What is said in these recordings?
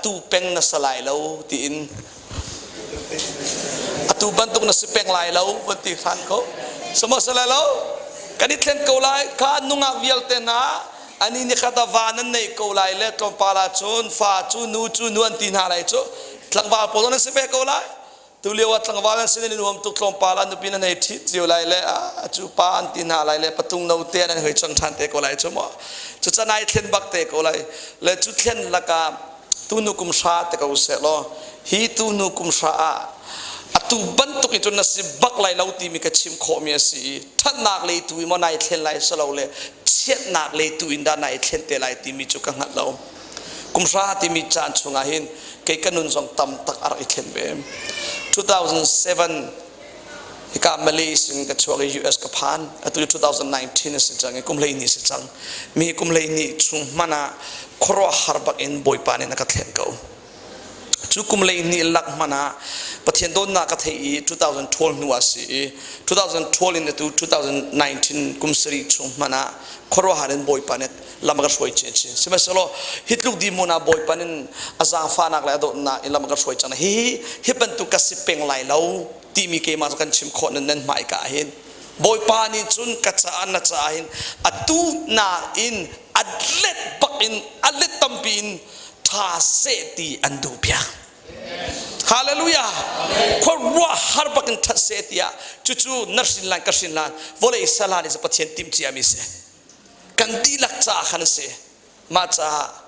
Atu peng na sa lai lo tiin, atu bantuk na si peng lai lo van ti hran ko. Samo sa lai lo, kan i thlen ko lai kha. Nungak vialte hna, ani ni khat va nan nei ko lai le tlawmpal ah cun fa cu, nu cu nu an ti hna lai cu. Tlangval pawl nan si ve ko lai. Tu lio ah tlangval an sin in nuam tuk. Tlawmpal ah nupi nan hei ṭhit cio lai le a cu pa an ti hna lai le patung no te an hei chon ṭhan te ko lai cu mu. Cu can ai thlen bak te ko lai le cu thlen lakah tu nu kum hra te ko seh law, hi tu nu kum hra ah atu bantuk in cun na si bak lai lo timi ka chim khawhmi a si i, ṭhatnak lei tu in maw nai thlen lai silo le chiatnak lei tu in dah nai thlen te lai timi cu ka hngalh lo. Kum hra timi caan chungah hin kei ka nun zong tam tak a rak i thlen ve. 2007 hika Malaysia in ka chuak i US ka phan. Atu 2019 a si cang i kum 12 si cang. Mi kum 12 chung hmanh ah khuaruahhar bak in Bawipa nih na ka thlen ko. Cu kum 12 lak hmanh ah Pathian dawtnak ka theih i 2012 hnu ah si i, 2012 in atu 2019 kum sarih chung hmanh ah khuaruahhar in Bawipa nih lam ka hruai chin chin. Sihmanhsehlaw hi tluk dihmun ah Bawipa nin a zaangfahnak le a dawtnak in lam ka hruai cang. Hi hi bantuk ka si peng lai lo timi keimah cu kan chim khawh. Nan nan hmaika ah hin Bawipa nih cun ka caah, na caah hin atu nakin a let bak in, a let tampi in ṭha seh ti an duh piak. Hallelujah! Khuaruah har bak in ṭhat seh tiah. Cucu na hrin lan, ka hrin lan, vawlei salan is Pathian timh ciami si, kan dihlak caah khan a si. Mah caah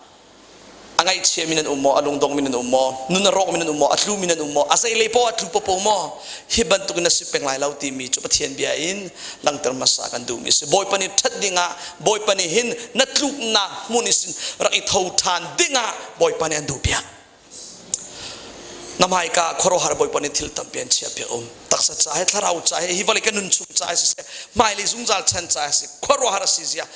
a ngaihchiami nan um maw, a lungdongmi nan um maw, nun a rawkmi nan um maw, a tlumi nan um maw, a zeilei paoh a tlu popo maw, hi bantuk in na si peng lai lo timi cu Pathian bia in langhter hmasa kan duhmi si. Bawipa nih ṭhat dingah, Bawipa nih hin na tluknak hmun in rak i tho ṭhan dingah Bawipa nih an duh piak. Na hmaika khuaruahhar Bawipa nih thil tampi an chiah piak um. Taksa ca he, thlarau ca he, hi vawlei kan nun chung ca he siseh, hmailei zungzal chan ca he si, khuaruahhar a si zia.